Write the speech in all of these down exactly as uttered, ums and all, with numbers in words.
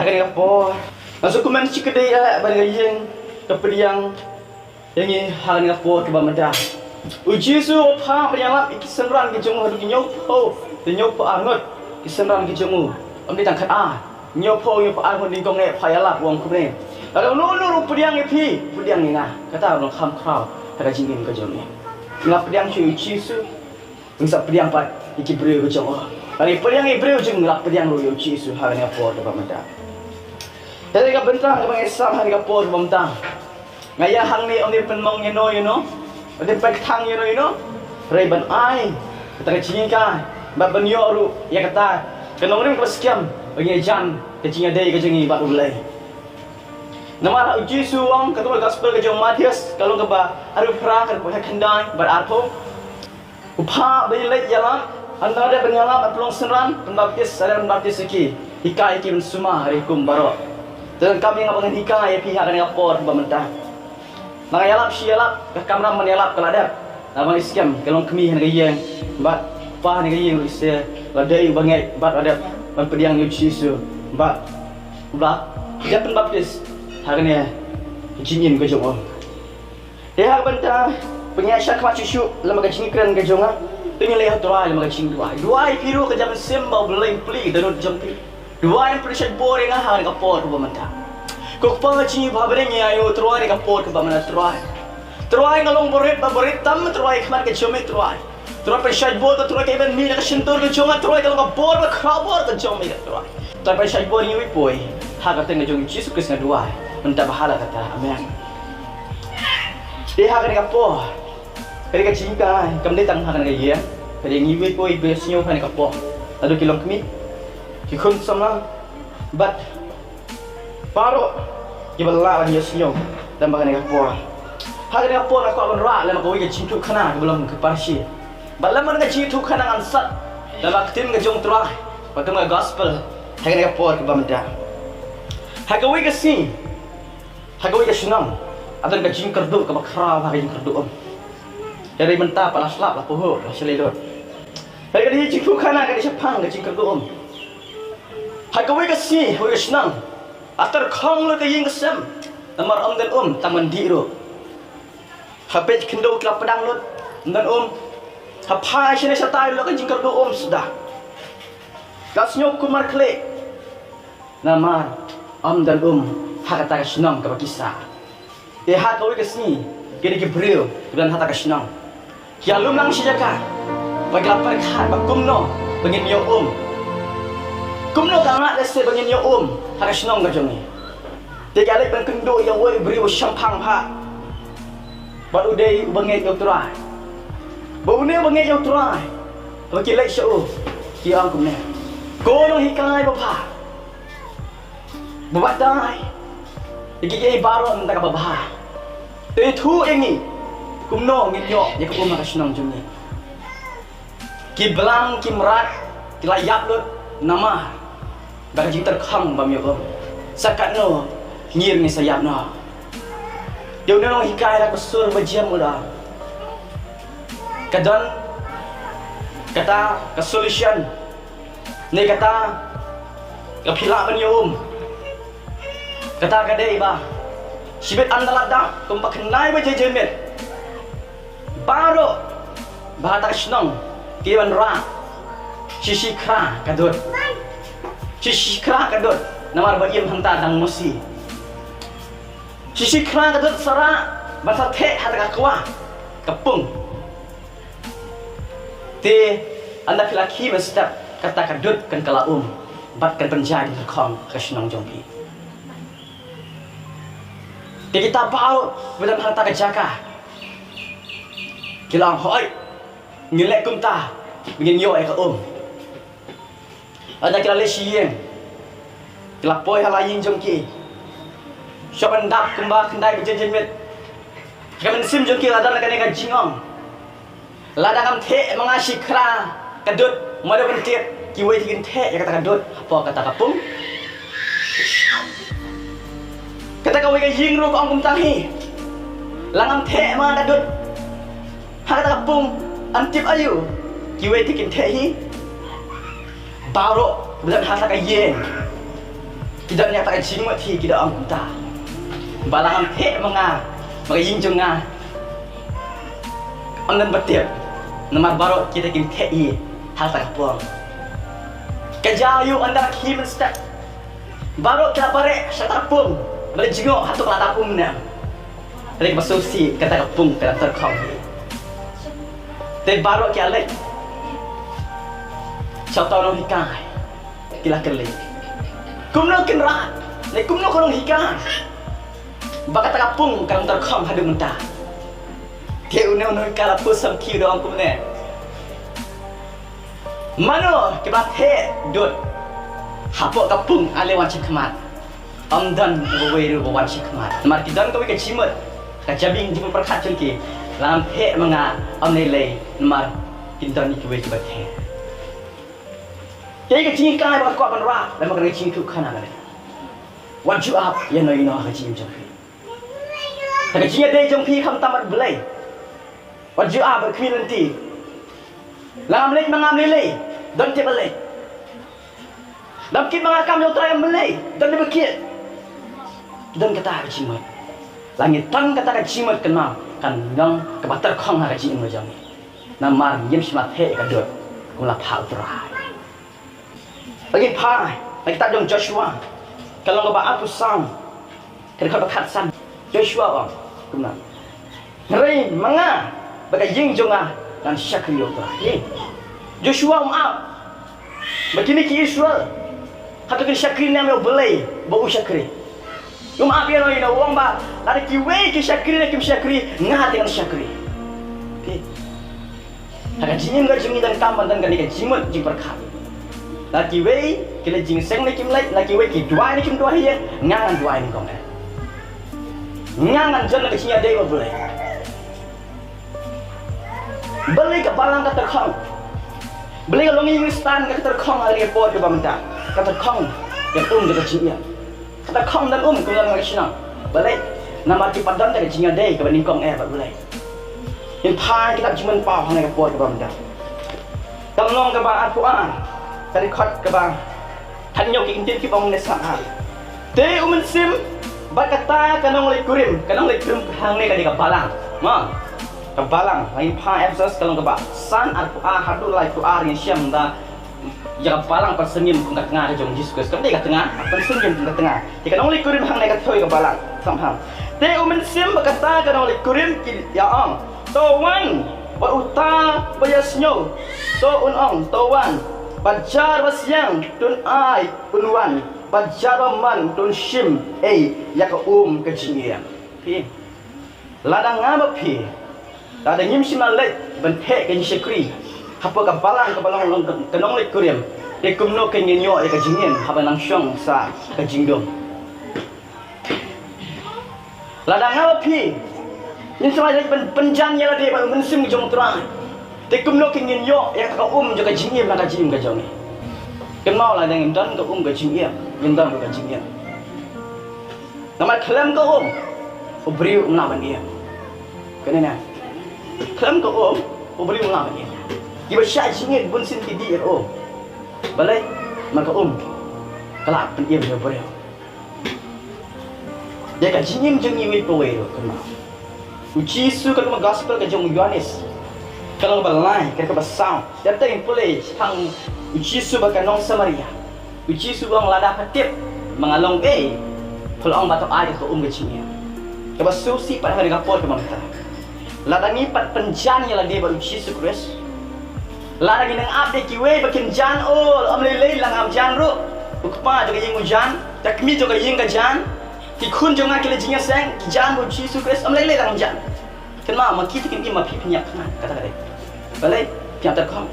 Ha kane ka por, nga sngewkmen shikatdei ïa ba nga ïeng ka pdiang ïa ngi ha kane ka por kaba mynta. U Jisu u phah ban ïalap ïa ki synran ki jong u haduh ki hynñiewphew, hynñiewphew ar ngut ki synran ki jong u. Ym dei tang khatar, hynñiewphew, hynñiewphew ar ngut, nyngkong eh u phah ïalap, u ong kumne: Lada uno uno ruh u pdiang ïa phi, pdiang ïa nga. Kata ruh kham khraw ha ka jingim ka jong ngi. Ngi la pdiang shuh ïa u Jisu, ngi sa pdiang pat ïa ki briew ka jong u. Lada ngi pdiang ïa ki briew jong ngi, ngi la pdiang ruh ïa u Jisu ha kane ka por kaba mynta. Te ka bynta kaba ngi sam ha kane ka por kaba mynta, nga ïa hangne ym dei pynmong ïano ïano, ym dei pynkthang ïano ïano, hynrei ban ai kata ka jinghikai bad ban ïoh ruh ïa kata ka nongrim kaba skhem ba ngin ïajan ka jingïadei ka jong ngi bad U Blei. Namar u Jisu u ong, katkum ka gospel ka jong u Mathaios, ka lynnong kaba arphew phra, ka dkhot khyndai bad arphew: U phah ban ïaleit ïalap, ynda dep ban ïalap, ban pynlong synran, pynbaptis, ynda dep ban baptis ïa ki, hikai ïa ki ban sumar ïa ki hukum baroh. Te donkam ïa nga ba ngan hikai ïa phi ha kane ka por ba mynta. Nga ïalap shi ïalap, ka kamram ban ïalap ka la dep. Namar ba ngi skhem, ka long kmie ha kane ka ïing, bad u pa ha kane ka ïing ruh lehse la dei u bangeit bad la dep ban pdiang ïa u Jisu, bad u la dep pynbaptis ha kane ka jingim ka jong u. Te ha ka bynta ba ngin ïa shad khmat shuh shuh lem bad ka jingkren ka jong nga, to ngin leit ha U Trai lem bad ka jingduwai. Duwai ïa phi ruh, ka jingmynsiem ba U Blei un plie dohnud jong phi. Duwai, pynshait bor ïa nga ha kane ka por kaba mynta. Ko Kpa jong ngi ba ha bneng, ngi ïaid ïa U Trai ha kane ka por kaba mynta, Trai. Trai, nga long barit bad barit tam, Trai, ha khmat ka jong me, Trai. Trai, pynshait bor, Trai, kaei ban mih na ka shyntur ka jong nga, Trai, ka long ka bor ba khraw bor ka jong me, Trai. Trai, pynshait bor ïa ngi iwei pa iwei ha ka kyrteng ka jong u Jisu Khrist nga duwai mynta bad ha la katta. Amen. Te ha kane ka por, ka dei ka jinghikai, kam dei tang ha kane ka ïing, ka dei ngi iwei pa iwei ba ïasngew ha kane ka por. Naduh ki longkmie, ki khun samla bad baroh kiba lah ban ïasngew lem ha kane ka por. Ha kane ka por nga kwah ban rah lem ha kawei ka jingïathuhkhana kaba long ka parsi. Bad lem ha ka jingïathuhkhana ngan sah lem ha ka ktien ka jong U Trai, bad katkum ka gospel ha kane ka por kaba mynta. Ha kawei ka sngi, ha kawei ka shnong, la don ka jingkyrduh kaba khraw ha ka jingkyrduh um. Hynrei mynta pat la slap, la phuh, la shlei lut. Hynrei ka dei ka jingïathuhkhana, ka dei shaphang ka jingkyrduh um. Ha kawei ka sngi, ha kawei ka shnong, la tyrkhong lut ka ïing ka sem, namar ym don um tang ban dih ruh. Ha peit khyndew ki la pdang lut, ym don um. Ha phai shane shatai ruh, la ka jingkyrduh um suda. La sngew kumar khlieh, namar ym don um ha kata ka shnong kaba ki sah. Te ha kawei ka sngi, kine ki briew kiba don ha kata ka shnong ki ïalum lang shi jaka bad ki la pyrkhat ba kumno ba ngin ïoh um. Kumno ka ngat lehse ba ngin ïoh um ha ka shnong ka jong ngi. Te ki la leit ban kynduh ïa uwei u briew uba shemphang bha, bad u dei uba ngeit ïa U Trai. Bad une uba ngeit ïa U Trai, haba ki leit sha u, ki ong kumne: Ko nonghikai babha, ba batai ïa kiei kiei baroh mynta kaba bha, to ïathuh ïa ngi kumno ngin ïoh ïa ka um ha ka shnong jong ngi. Ki blang ki mrad ki la ïap lut namar ba ka jingtyrkhong bym ïoh um. Sa katno ngi ruh ngin sa ïap noh. Te une u nonghikai da ka sur ba jem u la ong: Ka don kata ka solution, ne kata ka phi lah ban ïoh um. Kata ka dei ba shibit ynda la dap kumba khyndai baje janmiet, baroh ba ha kata ka shnong ki wanrah shi shi khra ka dud. Shi shi khra ka dud, namar ba im hangta dang mosi. Shi shi khra ka dud sa rah ban sa theh ha kata ka kwah ka pung. Te ynda phi la khie mynstep, kata ka dud kan kylla um bad kan pynjah ka jingtyrkhong ha ka shnong jong phi. Te kita baroh ba don ha kata ka jaka ki la ong: Hooid, ngin leh kumta, ngin ïoh ïa ka um. Ynda ki la leit sha ïing, ki la poi ha la ïing jong ki. Shwa ban dap kumba khyndai baje janmiet, ha ka mynsiem jong ki la don kane ka jingong: Lada ngam theh ma nga shi khra ka dud, ma dei ban tip kiwei te kin theh ïa kata ka dud hapoh kata ka pung. Kata kawei ka ïing ruh ka ong kumta hi: Lada ngam theh ma nga ka dud ha kata ka pung, ngan tip aïu kiwei te kin theh hi? Baroh ba don ha kata ka ïing Ki don ïa kata ka jingmut hi, ki da ong kumta. Ba la ngam theh ma nga, ma ka ïing jong nga, ym don ba tip. Namar baroh kita kim theh hi ha kata ka pung. Ka jaw ïoh ynda ki mynstep. Baroh ki la bareh sha kata ka pung. Ba la jngoh hato ka la kata ka pung ne. Hynrei kaba sngewsih, kata ka pung ka dang tyrkhong hi. Te baroh ki la leit sha uta u nonghikai. Ki la kylli, kumno Kynrad, ne kumno ko nonghikai, ba kata ka pung ka dang tyrkhong haduh mynta? Te une u nonghikai la pus samrkhie, u da ong kumne, mano kiba theh dud hapoh ka pung ale wan sha khmat? Ym don uwei ruh ba wan sha khmat. Namar ki don kawei ka jingmut, ka jabieng jingpyrkhat jong ki. La ngam theh ma nga, ym lei lei, namar kin don ïa kiwei kiba theh. Kaei ka jinghikai ba nga kwah ban rah lem bad kane ka jingïathuhkhana kane? Wat ju ap ïano ïano ha ka jingim jong phi. Ha ka jingïadei jong phi khamtam bad U Blei, wat ju ap bad khmih lynti. La ngam leit ma nga, ym lei lei, don te ba leit. Dang kit ma nga kam jong U Trai, ym lei, don te ba kit. Don kata ka jingmut. La ngi don kata ka jingmut, kynmaw, kan long kaba tyrkhong ha ka jingim ka jong ngi. Namar ngim shym la theh ïa ka dud kum la phah U Trai. Ba ngin phai na ka kitab jong Joshua, ka lynnong kaba arphew saw, ka dkhot ba khatsan. Joshua u ong kumno? Hynrei ma nga bad ka ïing jong nga ngan shakri ïa U Trai. Joshua um ap ba kine ki Israel hato kin shakri ne em ïa U Blei ba u shakri. Um ap ïano ïano, u ong ba lada kiwei ki shakri ne kim shakri, nga te ngan shakri. Phi, ha ka jingim ka jong ngi donkam ban don kane ka jingmut jingpyrkhat. Lada kiwei ki leit jingïaseng ne kim leit, lada kiwei ki duwai ne kim duwai ïa, nga ngan duwai nyngkong eh. Nga ngan don ha ka jingïadei bad U Blei. Balei ka balang ka tyrkhong? Balei ka longïing Khristan ka tyrkhong ha kane ka por kaba mynta? Ka tyrkhong ïa ka um jong ka jingim. Ka tyrkhong don um, ka don ka shnong. Balei? Namar ki pat don ka jingïadei kaba nyngkong eh bad U Blei. Ngin phai kitab Jingmut Paw ha kane ka por kaba mynta. Ka lynnong kaba arphew ar, ka dkhot kaba khathynñiew, ki ktien kiba ong ne sa ha. Te U Mynsiem bad kata ka nongleit kurim, ka nongleit kurim hangne ka dei ka balang. Ma, ka balang, la ngin phai Ephesos ka lynnong kaba san, arphew ar haduh laiphew ar, ngin shem da ïa ka balang pynsyriem kum ka tnga ka jong U Jisu Khrist. Kam dei ka tnga, pynsyriem kum ka tnga. Te ka nongleit kurim hangne ka thew ïa ka balang. Sam ha. Te U Mynsiem bad kata ka nongleit kurim ki ïa ong, to wan. Bad uta uba ïasngew, to un ong, to wan. Bad jar ba siang, to un ai un wan. Bad jar ba man, to un shim ei ïa ka um ka jingim. Phi, lada nga bad phi, lada ngim shym la leit ban theh ka jingshakri hapoh ka balang kaba long, long ka nongleit kurim, te kumno kan ngin ïoh ïa ka jingim haba nang shong sa ka jingdum? Lada nga bad phi ngim shym la leit ban pynjan ïa lade bad U Mynsiem ka jong U Trai, te kumno kan ngin ïoh ïa ka um jong ka jingim ha ka jingim ka jong ngi? Kynmaw, lada ngim don ka um ka jingim, ngim don ka jingim. Namar khlem ka um, u briew um lah ban im. Kane na, khlem ka um, u briew um lah ban im. Kiba shah jingngeit bunsien ki dih ïa ka um. Balei? Namar ka um ka lah pynim ïa u briew. Ïa ka jingim jong ngi iwei pa iwei ruh, kynmaw. U Jisu, katkum ka gospel ka jong u Ïoannis, ka lynnong ba lai, ka dkhot ba saw. Te ngin pule shaphang u Jisu bad ka nong Samaria. U Jisu u ong, lada pha tip ma nga long ei, pha la ong ba to ai ka um ka jingim. Kaba sngewsih pat ha kane ka por kaba mynta, lada ngi pat pynjan ïa lade bad u Jisu Khrist, lada ngi nang ap ïa kiwei ba kin jan, o, ym lei lei, la ngam jan ruh. U kpa jong ka ïing u jan, ka kmie jong ka ïing ka jan, ki khun jong nga ki leit jingïaseng ki jan bad u Jisu Khrist, ym lei lei, la ngam jan. Kynmaw, ma ki te kin im, ma phi phin ïap thngan, kata ka dei. Balei? Phi ïap tyrkhong.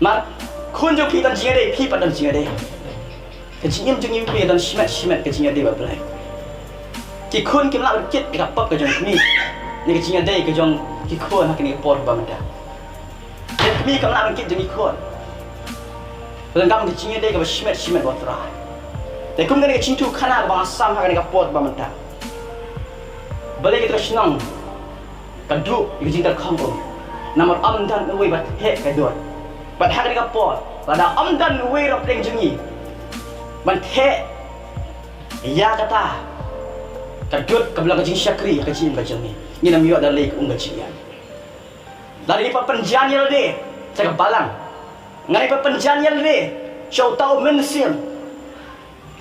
Ma khun jong phi don jingïadei, phi pat don jingïadei. Ka jingim jong ngi ki don shimet shimet ka jingïadei bad U Blei. Ki khun kim lah ban kit ïa ka pop ka jong ki kmie ne ka jingïadei ka jong ki khun ha kane ka por ba mynta. Ki kmie kim lah ban kit jong ki khun. Ka don ka jingïadei kaba shimet shimet bad U Trai. Te kum kane ka jingïathuhkhana kaba nga sam ha kane ka por ba mynta, balei kita ki shnong ka duh ïa ka jingtyrkhong um? Namar ym don uwei ba theh ka dud. Bad ha kane ka por, lada ym don uwei na pdeng jong ngi ban theh Ïa kata ka dud kaba long ka jingshakri ha ka jingim ka jong ngi. Ngin ym ïoh da lei ka um ka jingim. Lada ngi pat pynjan ïa lade sha ka balang, ngi pat pynjan ïa lade sha uta u Mynsiem,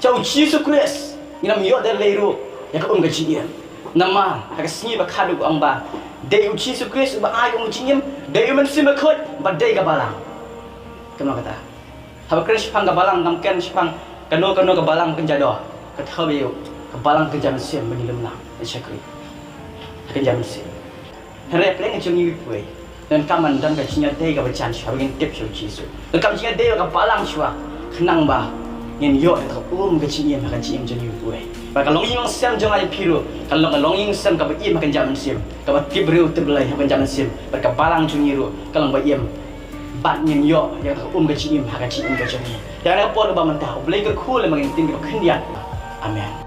sha u Jisu Khrist, ngin ym ïoh da lei ruh ïa ka um ka jingim. Namar ha ka sngi ba khadduh ka ong ba dei u Jisu Khrist uba ai ka um ka jingim, dei u Mynsiem Bakhuid, bad dei ka balang. Kumno kata? Haba kren shaphang ka balang, kam kren shaphang kano kano ka balang ba kynja doh. Ka thaw ïa u, ka balang kynja mynsiem ba ngi lum lang, ngi shakri. Ka kynja mynsiem. Hynrei ha pdeng ka jong ngi iwei pa iwei, donkam ban don ka jingïadei kaba jan shuwa ba ngin tip sha u Jisu. Donkam jingïadei bad ka balang shuwa, khnang ba ngin ïoh da ka um ka jingim ha ka jingim jong ngi iwei pa iwei. Bad ka longïing longsem jong nga ïa phi ruh kan long ka longïing longsem kaba im ha ka kynja mynsiem, kaba tip briew tip Blei ha ka kynja mynsiem. Bad ka balang jong ngi ruh kan long ba im, bad ngin ïoh ïa ka um ka jingim ha ka jingim ka jong ngi. Ïa kane ka por kaba mynta, U Blei un kyrkhu lem bad ngi ha ka ktien kaba khyndiat. Amen.